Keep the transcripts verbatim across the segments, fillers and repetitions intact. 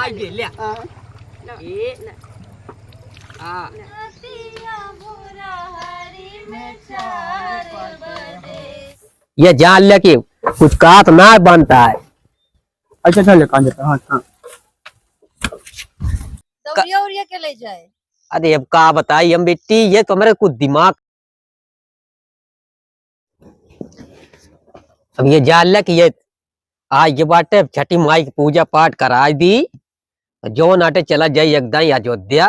आइए, ले। हाँ। ए, ना। हाँ। ये जान ले कि कुछ कात ना बनता है। अच्छा, चल, कान देता, हाँ, हाँ। दौड़िया उड़िया के ले जाए। अरे, अब का बताई हम बिट्टी, ये तो हमरे कुछ दिमाग। अब ये जान ले कि ये आज ये बाटे, अब छठी माई की पूजा पाठ कराई दी, जौन आटे चला जाई एकदम अयोध्या।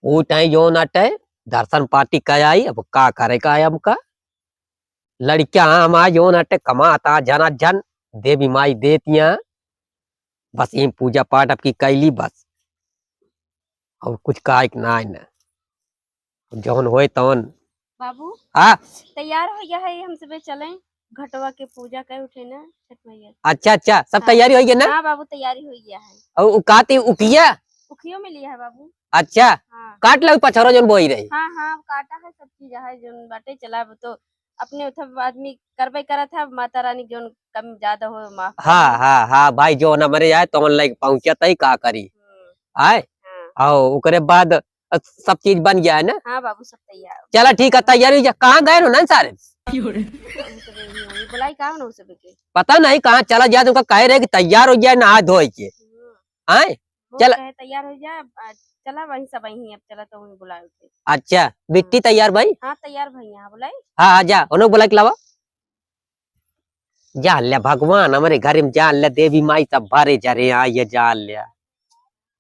ऊ टाइम जौन आटे दर्शन पार्टी कर आई, अब का करे का है हमका? लड़कियां हम आज जौन आटे कमाता झना झन, देवी माई देतियां, बस ये पूजा पाठ अब की कैली बस, और कुछ काइक ना है ना। जौन होए तौन। बाबू, हाँ। तैयार हो गया है, हम सबे चलें घटवा के पूजा कर उठे ना छठ मैया। अच्छा, अच्छा, सब हाँ। तैयारी हो गया ना? हाँ बाबू, तैयारी हो गया है। और उ काती उकिया? उखियो में लिया है बाबू। अच्छा, हाँ। काट लो पछरो जौन बोई रही। हाँ, हाँ, काटा है, सब चीज है, जौन बाटे चला, अब तो अपने उधर आदमी करबे करत है, माता रानी जौन कम ज्यादा हो, माफ कर हाँ, दे। हाँ, हाँ, भाई, जौन हमरे आए, तौन लाइक पहुँचत है, का करी? हम्म। आए? हाँ। आओ, ओकरे बाद अ, सब चीज बन गया है ना? हाँ बाबू, सब तैयार। चला ठीक है, तैयार हो जा। कहाँ गए हो ना सारे? हम सब यही होंगे। बुलाई कहाँ ना उसे बेटे? पता नहीं कहाँ चला गया, तुमका कह रहे कि तैयार हो गया नहा धोए के। हम्म। आए? वो चला। कहे तैयार हो जा, आ, चला वहीं सब वहीं, अब चला तो वहीं बुलाए उसे। अच्छा, बिट्टी हाँ। तैयार भाई? हाँ, तैयार भाई, यहाँ बुलाई। हाँ, हाँ, जा, उन्हें बुला के लावा। जान ले भगवान, हमरे घर में जान ले देवी माई सब भरे जरे आए, ये जान ले।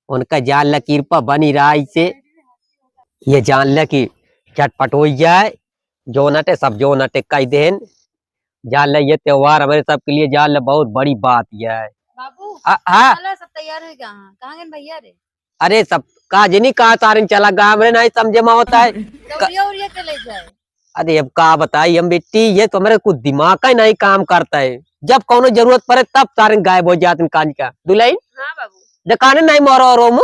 उनका जान ले कृपा बनी रहा इसे। ये जान ले कि झटपट हो जाए, जौन आटे सब जौन आटे कह देन। जान ले ये त्योहार हमरे सबके लिए जान ले बहुत बड़ी बात ये है। बाबू, आ, हाँ। चला सब तैयार हो गया। हाँ, कहाँ गए भैया रे? अरे सब का जनी कहाँ सारन चला गया, हमरे नहीं समझे में होता है। दौड़िया उड़िया के ले जाए। अरे अब का बताई हम बिट्टी, ये तो हमरे कुछ दिमाग का ही नहीं काम करता है। जब कौनो जरूरत पड़े तब सारन गायब हो जात हैं कांच का। दुल्हन? हाँ बाबू। दुकाने नहीं मारो रो मु।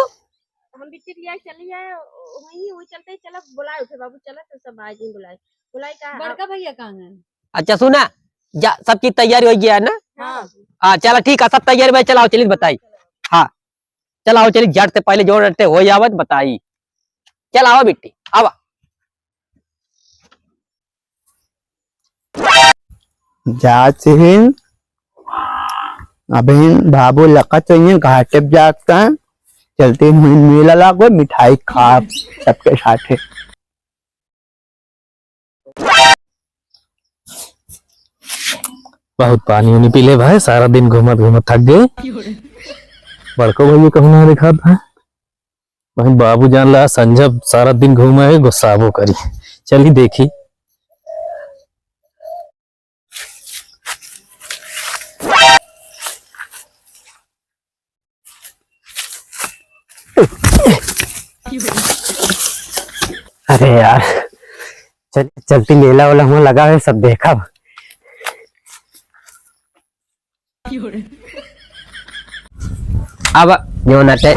हम बिट्टी लिया चली आए, वही, वही चलते ही चला बुलाए उठे बाबू, चला तो सब आज ही बुलाए। बुलाए का? बड़का भैया कहाँ गए? अच्छा सुना, जा सब चीज तैयारी हो गया है ना? हाँ बाबू। हाँ चला ठीक है, सब तैयारी भाई चलाओ, चलिए बताई। हाँ। चल आओ, चली झट से पहले जो रट्टे हो जावत बताई। चल आवा बिट्टी, आवा। जा सिहिन, अबहिन बाबू लखत रहिए, घाटे पे जाता, चलते हुए मेला लागो, मिठाई खा सबके साथे। बहुत पानी उनी पी ले भाई, सारा दिन घूमत घूमत थक गए। बड़को भैया कहूँ ना दिखात है। वहीं बाबू जान ला संजय सारा दिन घूमे है, गुस्साबो करी। चली देखी। अरे यार, चल, चलती मेला वाला हुआ लगा है, सब देखा। अब जो नटे,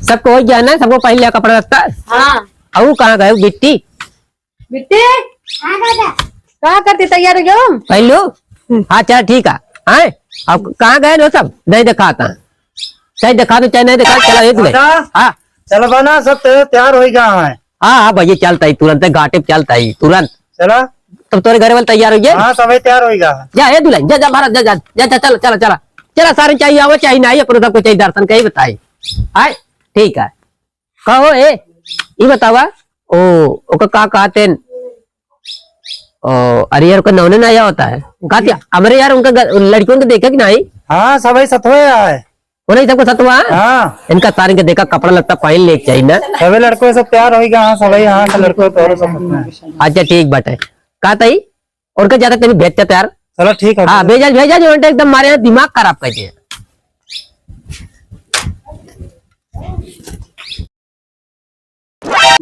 सबको हो गया ना, सबको पहन लिया कपड़ा लत्ता। हाँ। अब वो कहाँ गए, बिट्टी? बिट्टी? हाँ दादा। का करती, तैयार हो गयो? पहलू? हाँ, चल ठीक है। हैं? अब कहाँ गए हो सब? नहीं दिखाता। चाहे दिखा दो, चाहे नहीं दिखा, चला एक ले। दादा, हाँ। चल बना, सब तै-, तैयार हो गया है। हाँ, हाँ भैया, चलता ही तुरंत, घाटे पे चलता ही तुरंत। चला। तब तोरे घर वाले तैयार हो गए? हाँ, सबै तैयार हो गया। जा, ए दुल्हन, जा, जा, भारत, जा, जा, जा, जा, चला, चला, चला। चला, सारे चाहिए, आवो, चाहिए, नहीं, अपने सबको चाहिए, दर्शन कहीं बताई। आए, ठीक है। कहो, ए, ई बतावा, ओ, ओका का कहते हैं? ओ, अरे यार, ओका नौने ना आया होता है। कहते, हमरे यार, उनका ग-, उन लड़कियों को देखे कि नहीं? हाँ, सबै सतवे आए। वो नहीं, सबको सतवा? हाँ। इनका सारे के देखा, कपड़ा लत्ता पहन ले चाहिए ना। सबै लड़कों सब तैयार हो गया, हाँ, सबै, हाँ, सब लड़कों तैयार, सब सतवे। अच्छा, ठीक बात है। का तई? और का ज्यादा तनी भेज के तैयार। चलो, ठीक है। हाँ, भेजा, भेजा जो एकदम मारे यहाँ दिमाग खराब कर दिया।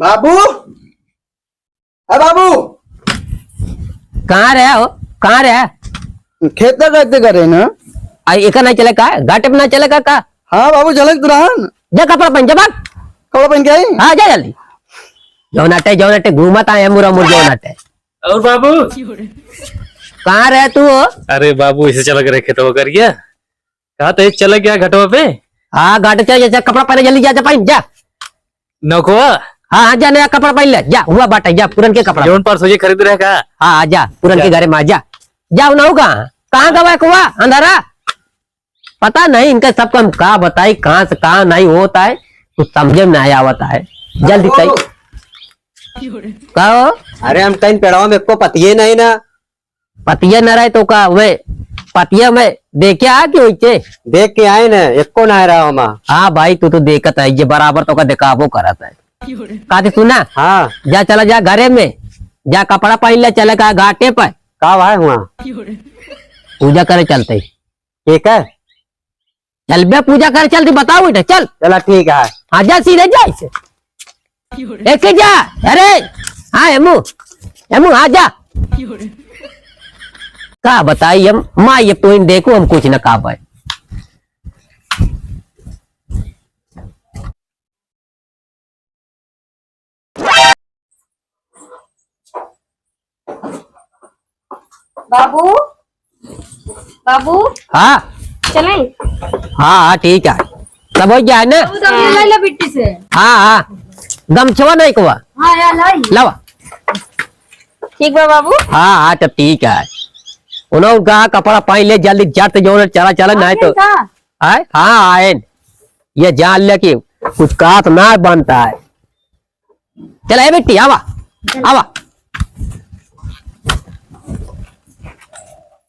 बाबू, ए बाबू। कहाँ रहे हो? कहाँ रहे? खेत का करते करे ना। आ, एका नहीं चले का? घाटे पे ना चले का, का? हाँ बाबू, चले तुरंत। जा कपड़ा पहन, जा भाग। कपड़ा पहन के आई? हाँ, जा जल्दी। जौन अटे, जौन अटे, घूमत आए मुरा मुर जौन अटे। और बाबू? कहाँ रहे तू हो? अरे बाबू, इसे चला करे खेतवा कर गया। कहा तो ये चला गया घटवा पे, हाँ, घाटे चल, जा, जा, कपड़ा पहने, जल्दी जा, जा, पहन, जा। नौकवा? हाँ, हाँ, जा, नया कपड़ा पहन ले, जा, हुआ बाटे, जा, पुरन के कपड़ा। जौन परसों ये खरीद रहे का? हाँ, हाँ, जा, पुरन के जा। घरे में, जा। जा, उन्हों कहाँ? कहाँ गवा कुआ? अंधारा? पता नहीं इनका सबका हम का बताई, कहाँ से कहाँ नहीं होता है, कुछ समझे में नहीं आवता है। जल्दी तई। का हो? अरे हम कहीं पेड़वा में एको पतिये नहीं ना। पतिये न रहे तो का वे पतिये में देखे आ कि वैसे? देख के आए ना, एको ना रहा हमा। हाँ भाई, तू तो देखत है, ये बराबर तो का देखाबो करत है। का के सुना? हाँ। जा चला जा घरे में, जा कपड़ा पहन ले, चले का घाटे पर। का भाई हुआ? पूजा करे चलते। ठीक है। चल बे, पूजा कर, चल, तू बताओ इधर, चल। चला, ठीक है। हाँ, जा, सीधे जा इसे। एक जा, अरे, हाँ, हेमू, हेमू, हाँ, जा। का बताई हम, माँ, ये तो इन देखो, हम कुछ ना का पाए। बाबू, बाबू। हाँ। चलें? हाँ, हाँ, ठीक है। सब हो जाए ना? बाबू, दौड़िया लाई ला बिट्टी से। हाँ, हाँ। गमछवा नहीं को? हाँ, या लाई। लावा। ठीक बा बाबू। हाँ, हाँ, तब ठीक है। उन्हों कहा कपड़ा पाई ले जल्दी जट जो चला, चला, नहीं तो। का? आए? हाँ, आए। ये जान ले कि कुछ कात ना बनता है। चला, ए बेटी, आवा, आवा।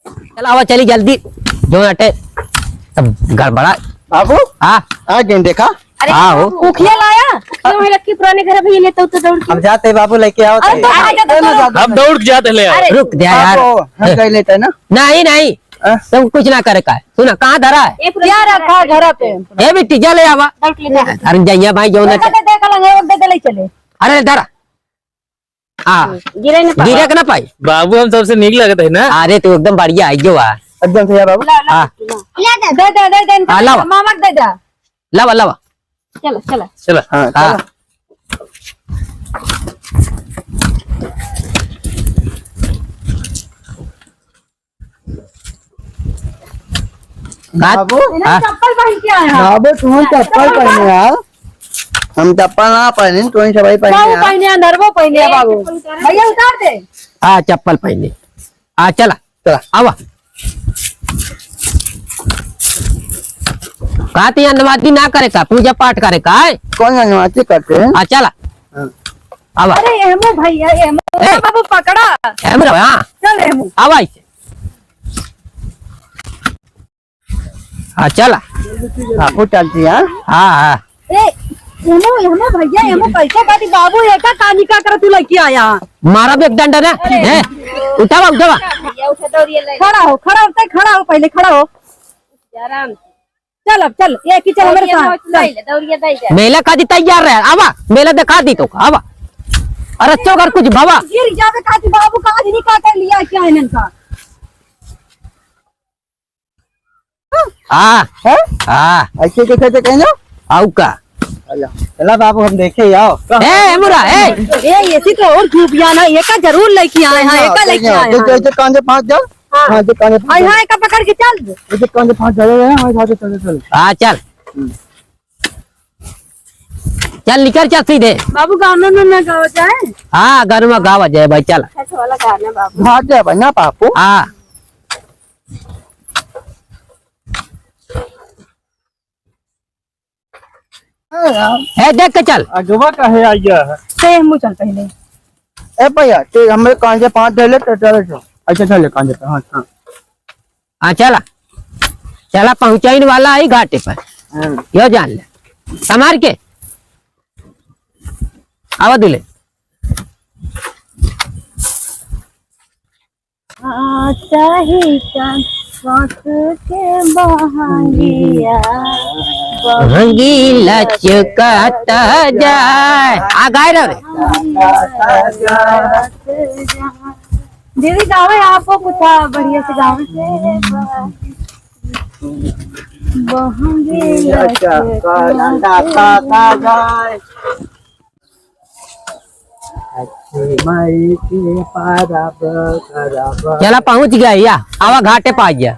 चला, आवा, चली जल्दी। जो अटे, सब गड़बड़ा। बाबू, हाँ। आ गए, देखा? अरे, हाँ, हो। उखिया लाया? उखिया वहीं रखी, पुराने घर भैया लेता हूँ तो दौड़ के। हम जाते हैं बाबू, लेके आओ अरे, तो। तो आ जा, तो हम दौड़ के जाते ले आओ। अरे। रुक जा यार। बाबू, हम गए लेते हैं ना। नहीं, नहीं। हाँ? तुम कुछ ना करे का है। सुना, कहाँ धरा है? ये पूरा क्या रखा है घर पे? ए बेटी, जा ले आवा। दौड़ के ले जा। अरे जइया भाई, जो ना दे दे, दे, दे, दे, ले चले। अरे धरा। हाँ। गिरे न पाई। गिरे के ना पाई। बाबू, हम सबसे नीक लगत है ना। अरे तू एकदम बढ़िया है जो आ। एकदम से यार बाबू। ला, ला, हाँ। ला। दे दे, दे दे, हाँ, लावा। मामा के दे दे। लावा, लावा। चला, चला। चला। हाँ, हाँ। चला। का? बाबू? हाँ। चप्पल पहन के आए हैं। बाबू, तुम चप्पल पहने आओ। हम चप्पल ना पहने, तुम सबाई पहने बाबू आओ। पहने, अंदर वो पहने हैं, बाबू। भैया, उतार दे। हाँ, चप्पल पहने। हाँ, चला। चला। आवा। का ते अनुमति ना करे का, पूजा पाठ करे का है? कौन अनुमति करते हैं? हाँ, चला। हाँ। आवा। अरे, एमो भैया, एमो। ए। बाबू, पकड़ा। एमो, हाँ। चल, एमो। आवा इसे। हाँ, चला। आपको चलती है, हाँ? हाँ, हाँ। ए, एमो, एमो भैया, एमो कैसे बाटी बाबू, एका कानी का कर तू लड़की आया? मारा भी एक डंडा ना, अरे। हैं? उठावा, उठावा। भैया, उठा दौड़िया ले। खड़ा हो, खड़ा होता है, खड़ा हो, पहले खड़ा हो। आराम से। चल अब, चल, ये की चल मेरे दौड़िया साथ, ना, चल। ले, दौड़िया दे जा। मेला का दी तैयार रहे, आवा, मेला दिखा दी तो, आवा। अरे चौगर कुछ बाबा। गिर जावे का दी बाबू, का दी का कर लिया क्या है इनका? हाँ। हैं? हाँ। ऐसे कैसे, कैसे कहेंगे? आऊ का? चला, चला बाबू, हम देखे आओ। ए, एमुरा, ए। ए, ऐसी तो और धूप या ना, ये का जरूर लेके आए हैं, ये का लेके आए हैं। जैसे कांधे पहुंच जाओ। हाँ। हाँ, जैसे कांधे पहुंच जाओ। हाँ, ये का पकड़ के चल। जैसे कांधे पहुंच जाओ, हाँ, हाँ, चल, चल, चल। हाँ, चल। हम्म। चल, निकल, चल सीधे। बाबू, गाना ना, ना गावा जाए। हाँ, गाना गावा जाए भाई, चल। अच्छा वाला गाना बाबू। हाँ, जाए भाई, ना पापू। हाँ। ए, देख के चल। अगवा काहे आ गया है? ते हमू चल पहले। ए भैया, ते हमरे कांधे पाँच धर ले, तो चले चल। अच्छा, चले कांधे पे, हाँ, हाँ। हाँ, चला। चला, पहुँचाइन वाला है घाटे पर। हाँ। यो जान ले। संभार के। आवा दुले। आता ही चांद साथ के बहंगिया, बहंगी लचकाता जाए। आ गाए रहो रे। दीदी गावे आपको कुछ बढ़िया से गावे। बहंगी लचकाता जाए। अच्छे माई के पारब करब। चला पहुँच गया या, आवा घाटे पा गया।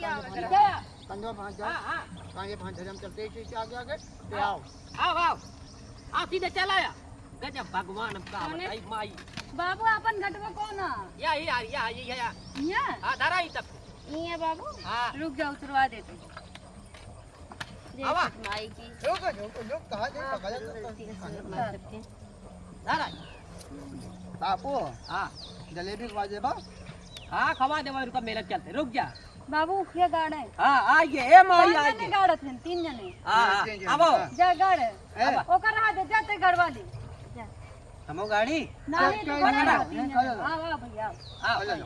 भैया, कंधे पर हाथ धर। कंधे पर हाथ धर। हाँ, हाँ। कंधे पर हाथ धर, हम चलते ही चलते आगे, आगे। ले आओ। आओ, आओ। आओ, सीधे चला आ। गजब भगवान हमका बताई, माई। बाबू, आपन घटवा कौन है? या, या, या, या, या। यहाँ? हाँ, धरा ही तब। ये है बाबू। हाँ। रुक जाओ, उतरवा देते हैं। जय आवा। छठ माई की। रुक, रुक, रुक, कहाँ जाए? हाँ, पकड़ ले, रुक, रुक, रुक। रुक। धरा। बापू। हाँ। जलेबी खवा दे बा। हाँ, खवा दे, वही रुका, मेला चलते, रुक जा। बाबू, उखिया गाड़े। हाँ, आ ये, ए माई, आ ये। गाड़त हैं, तीन जने। हाँ, हाँ, तीन जने, आबो। हाँ। जा गाड़े। ए। ओकर रहा दे, जाते गड़वा ली। जा। हमो गाड़ी? नहीं, चल, तू चल, बड़ा चल, रहा, तीन चल, जने। चल। हाँ, हाँ, भैया। हाँ, चल, चल।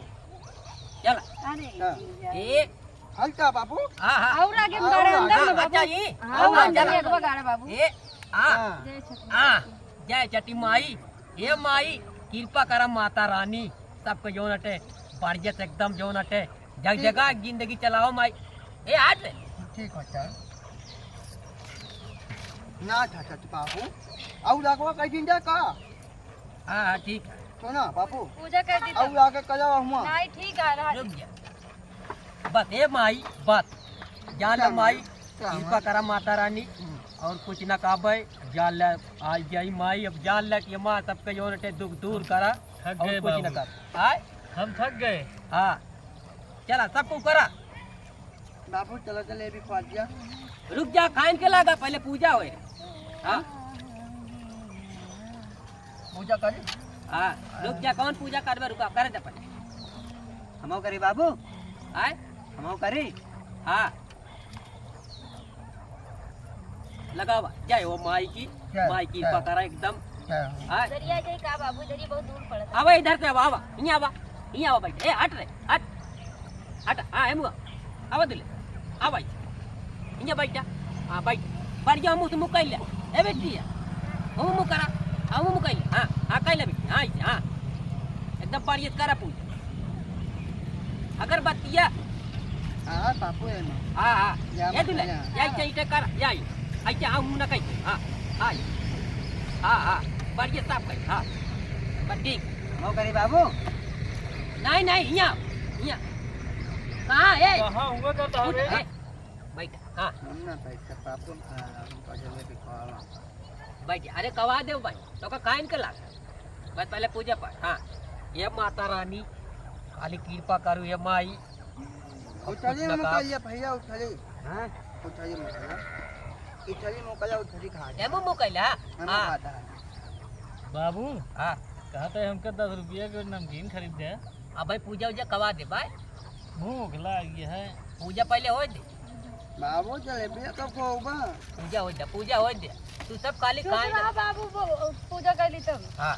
चल। अरे, हाँ। भैया। ए। हल्का बाबू। हाँ, हाँ। और आगे में और गाड़े आगे। अंदर में बाबू। अच्छा, ये? हाँ, और और आगे। आगे में गाड़े बाबू। ए, हाँ। हाँ। जय छठी। हाँ। जय छठी माई। ए माई, कृपा करा माता रानी, सबको जौन अटे, बढ़िया से एकदम जौन अटे, जग जगह जिंदगी चलाओ माई। ए, हट रे। ठीक होता। ना था सच बाबू। और लगवा कहीं जिंदा का? हाँ, हाँ, ठीक है। सुना बापू। पूजा कर दी और तब। आगे कला हुआ। नहीं, ठीक है, रहा रुक दे। जा। बस, ए माई, बस। जान ले क्या माई, माई? क्या कृपा माई? करा माता रानी। हम्म। और कुछ ना कहबे, जान ले, आ जाई माई, अब जान ले कि माँ सबके जौन अटे दुख दूर करा, थक और गए कुछ ना बाबू। कर। आय? हम थक गए। हाँ। चला, सबको करा। बाबू, चला, चले, अभी खा लिया। रुक जा, खाइन के लागा, पहले पूजा होए। हाँ। पूजा करी? हाँ, रुक जा, कौन पूजा करबे, रुका, करे दे पहले। हमो करी बाबू? आय? हमो करी? हाँ। लगावा, जय हो माई की, जय, माई की जय। पकड़ा एकदम। जय हो। हाँ। इधर ही आ जाए का बाबू, इधर ही बहुत दूर पड़ता है। आवा इधर से, आवा, आवा, हियाँ आवा, हियाँ आवा बैठ, ए, हट रे, हट, हट, हाँ, एमुआ, आवा दिले, आ भाई, हियाँ बैठ जा, हाँ, बैठ, बढ़िया मुँह से मुँह कर ले, ए बेटी, मुँह मुँह करा, हाँ, मुँह मुँह कर ले, हाँ, हाँ, कर ले बेटी, हाँ, ऐसे, हाँ, एकदम बढ़िया से करा पूजा। अगरबत्तिया। हाँ, बापू है ना। हाँ, हाँ। या ये दुले, या। या इसे, इसे कर, या, या। अच्छा, हाँ, मुँह ना कही, हाँ, हाँ, हाँ, हाँ, बढ़िया साफ कही, हाँ, बस ठीक। वो करे बाबू? नहीं, नहीं, हियाँ, हियाँ। कहाँ है? कहाँ हुआ करता है उठ, बे? ए, बैठ, हाँ। हम ना बैठ कर बापू, हाँ, हमको जल्दी दिखवा। बैठ जा। अरे, कवा देव भाई, तोका काइन के लाग? बस पहले पूजा पाठ, हाँ। ये माता रानी, खाली कृपा करू, ये माई। अब उठली कुछ ना मुँह कर। करिया भैया, उठली। हाँ? उठली मुँह करिया। उठली मुँह करिया, उठली खा जा। एमो मुँह कइला? हम हाँ। खाता है। बाबू, हाँ। कहते हमके दस रुपया के नमकीन खरीद दे। अब भाई पूजा उजा कवा दे भाई। भूख लागी है। पूजा पहले होए दे। बाबू, जलेबिया तो खूब बा। पूजा होए दे, पूजा होए दे। तू सब खाली चुप खाए रहा दे। बाबू, वो पूजा कर ली तब। हाँ।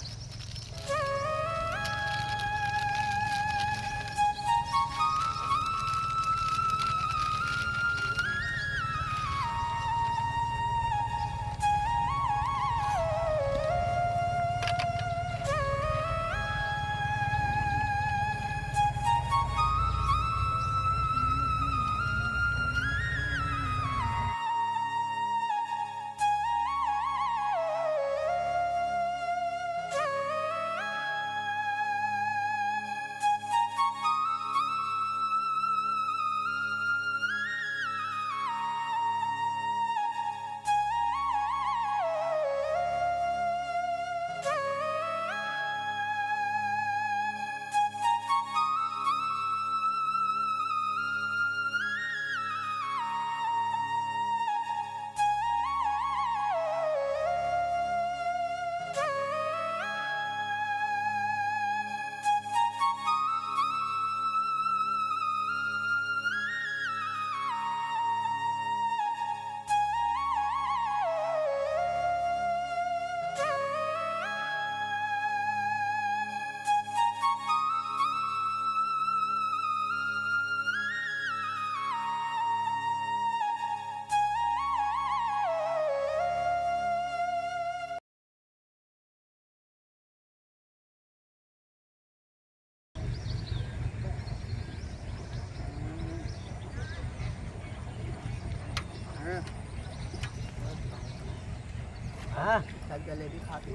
हाँ। चल जलेबी खा के।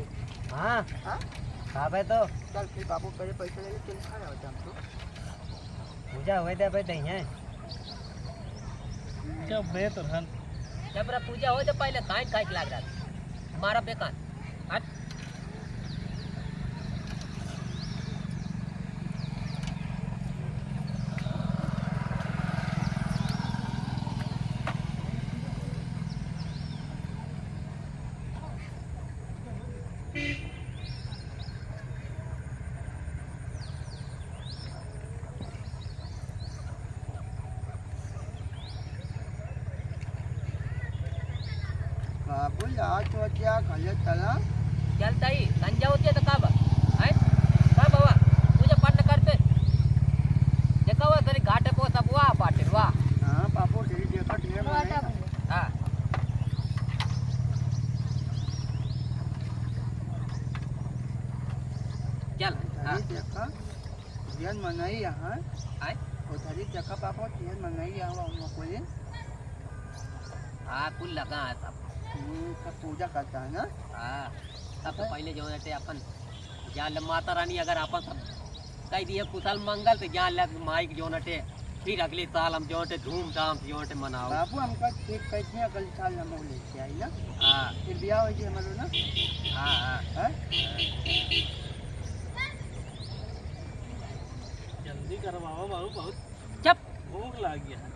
हाँ। हाँ? खाबे तो। चल फिर बाबू पहले पैसा ले ले, चल खा जाओ हम तो। पूजा होए दे भाई, दही है। जब मैं तो हन। जब रे पूजा होए दे पहले, काहे काहे लाग रहा? मारा बेकार। हट। बाबू, यार, तो क्या खा ले चला? चलता ही, संझा होती है तो कब? हैं? कब बाबा? पूजा पाठ न करते? देखा हुआ, तेरे घाटे को सब हुआ, पाटिल हुआ। हाँ, बाबू, ठीक है, ठीक है, वो आता मैं भैया। हाँ। चल, हाँ। अरे, देखा। जियन मनई यहाँ। आय? उधरी देखा बाबा, जियन मनई यहाँ, वहाँ कोई। हाँ, कुल लगा है सब। हम्म, सब पूजा करता है ना? हाँ, सब तो पहले जो रहते अपन जान ले, माता रानी अगर अपन सब कह दिए कुशल मंगल, तो जान ले माई के जो नटे फिर अगले साल हम जो नटे धूमधाम से जो नटे मनाओ। बाबू, हमका ठीक कह दिया, अगले साल हम वो लेके आई ना। हाँ। फिर ब्याह हो जाए हमारो ना। हाँ, हाँ। हाँ? जल्दी करवाओ बाबू, बहुत चुप। भूख लागी है।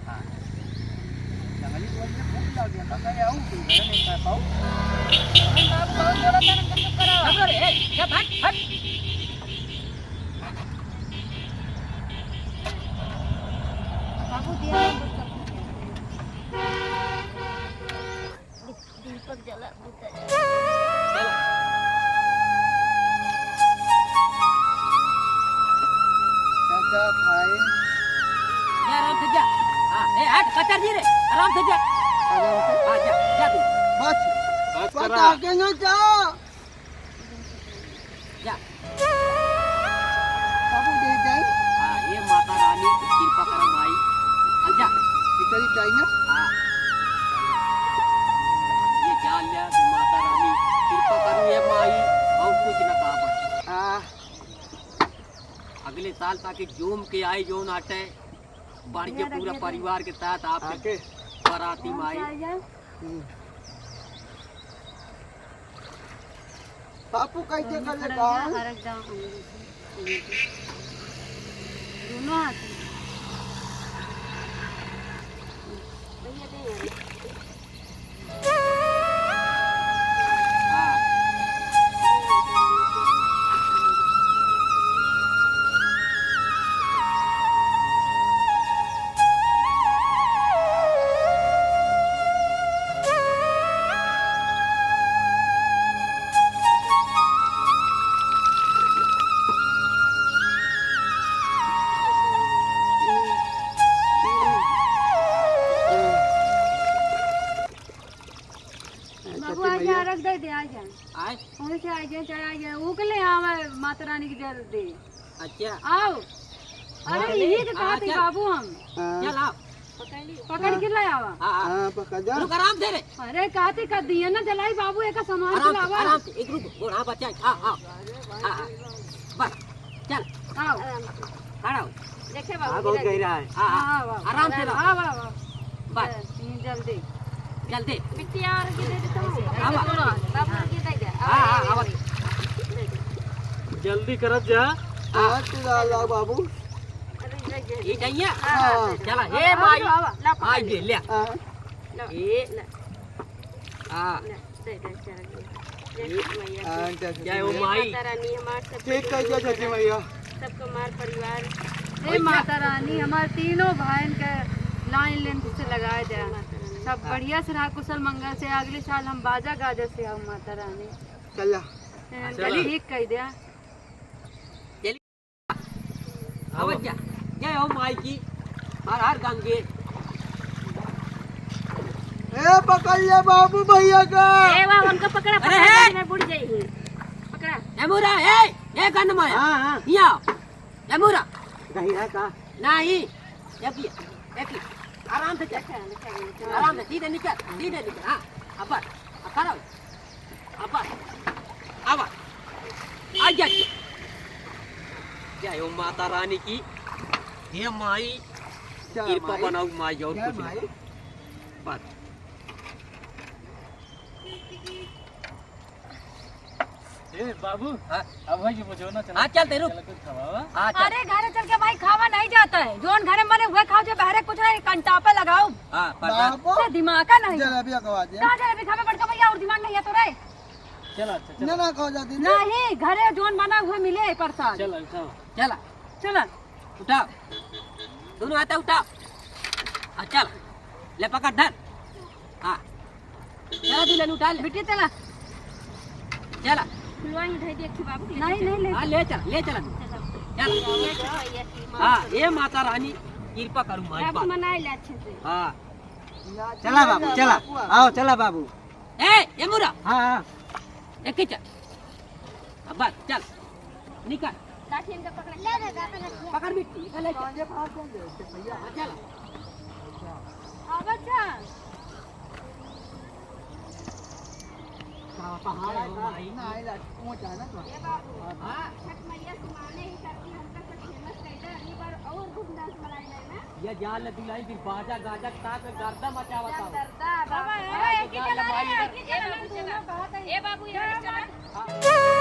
हाँ। जंगली बोल के भूख लागी है, तो कहे आऊ, तू घर में खा पाऊ। अरे बाबू, बहुत जोर से चुप करो। चुप रे, ए, चुप, हट, हट। बाबू, दिया है, दीपक जला, बुता जला। चाचा भाई। जा आराम से जा। हाँ, ए, हट, कचर जी रे, आराम से जा। आराम से। हाँ, जा, जा तू। बस। बस बस करा। आगे ना जा। जा। बाबू दे जाए। हाँ, ये माता रानी कृपा करम आई। आ जा। इधर ही जाए ना। हाँ। ये जान लिया कि माता रानी कृपा करू ये माई, और कुछ ना कहा बस। हाँ। अगले साल ताकि जूम के आई जो नाटे, बढ़ के पूरा परिवार के साथ आपके आके। बराती माई। हम्म। बापू कैसे कर लेता है? हरक जाओ, हरक जाओ, अंग्रेजी। दोनों हाथ में। भैया दे यार। बाबू, आ जा, रख दे दे, आ जा। आए? वहीं से आ जा, चाहे आ जा। वो के ले आवे, माता रानी की जल दे। अच्छा। आओ। अरे, हाँ, यही तो कहा थे बाबू हम। हाँ। चल, आओ। पकड़ के ले आवा। हाँ, हाँ। हाँ, पकड़ जा। रुक, आराम से रे। अरे, कहा थे कर दिए ना, जलाई बाबू, एक सामान आराम से, लावा। आराम से, एक रुक, गोड़, हाँ, बच्चा, हाँ, हाँ। हाँ, हाँ। बस, चल। आओ। खड़ा हो। देखे बाबू, हाँ, बहुत गहरा है। हाँ, हाँ। हाँ, हाँ, हाँ। आराम से लाओ। हाँ, हाँ, हाँ। बस। हम्म, जल्दी। जल्दी। बिटिया और की दे देता हूँ। हाँ, बाबू, बाबू की दे दे। हाँ, हाँ, हाँ। जल्दी करत जा। हाँ। हाँ, तू ला, ला बाबू। अरे, ले, ले। ये चाहिए? हाँ। चला, हे हाँ, माई। हाँ, हाँ। माई दे, ले। हाँ। लो। ये। ले। हाँ। ले। जय जय जय जय मैया की। हाँ, जय जय जय हो मैया। माई। माता रानी हमार सबके ठीक है, जय जय जय मैया। सबको हमार परिवार। हे माता रानी, हमार तीनों भाईन के लाइन लेंथ से लगाए दे। माता रानी। सब हाँ। बढ़िया से रहा, कुशल मंगल से। अगले साल हम बाजा गाजा से आओ माता रानी। चला। हाँ, चला। ठीक कह दिया। आवत जा, जय हो माई की, हर हर गंगे। ए, पकड़ ले बाबू भैया का। ए, वाह, उनका पकड़ा, अरे पकड़ा, हे! मैं बुड़ जाई हूँ। पकड़ा। ए मुरा, ए, ए गन माया। हाँ, हाँ। यहाँ, ए मुरा। नहीं है का? नहीं, ए पी, ए पी, आराम से चल। अच्छा, अच्छा, अच्छा। आराम से, सीधे निकल, सीधे निकल, हाँ। अब्बा, अखाड़ा हो। अब्बा, आवा। आ जा। जय हो माता रानी की। हे माई, जय कृपा माई। बनाऊ माई, और जय कुछ माई। नहीं। बस। ए बाबू, हाँ? अब भाई, ये मुझे ना चला। हाँ, चल, तेरू। चला, कुछ खवावा। हाँ, चल। अरे, घरे चल के भाई खावा नहीं जाता है, जोन घरे में बने हुए खाओ, जो बहरे कुछ नहीं, कंटापे लगाओ। हाँ, प्रसाद। बाबू, से दिमाग का नहीं। जलेबी खवा दे। का जलेबी खावे बड़का भैया, और दिमाग नहीं है तोरे? चला, अच्छा, चला। ना, ना, खाओ जा दीदी। नहीं, घरे जोन बना हुए मिले है प्रसाद। चला, उठाओ। चला। चला। उठाओ। दोनों हाथ उठाओ। हाँ, चल। ले पकड़, धर। हाँ। चला दुल्हन, उठा ले। बेटी, चला। चला। फुलवा ही धई दे, अच्छी बाबू, ले नहीं, चल। नहीं, ले हाँ, चल। ले चल, ले चल। चला। चल। ये तो भैया की माँ। हाँ, ये माता रानी कृपा करू माई बाबू, बाप। मनाई ले अच्छे से। हाँ। चला बाबू, चला। आओ, चला बाबू। ए, ये मुरा। हाँ, हाँ। एक ही चल। अब बस, चल। निकल। लाठी इनका पकड़। ले, ले, ले, ले। पकड़ मिट्टी, निकल, ले चल। हाँ, चल। अब अच्छा। का पहाड़ है, भाई? ना, आइला, पहुंचा ना तो। ए बाबू, हाँ। छठ मैया से माने ही करती, हमका सब famous कर दे, अगली बार और धूमधाम से मनाई जाए ना। ये जान ले दुल्हन, फिर बाजा गाजा के साथ में गर्दा मचावत हो। गर्दा, बाबा, हाँ, एक ही जान ले चला, भाई, एक ही चला, ए बाबू, चला। ए बाबू, यहाँ चला। हाँ।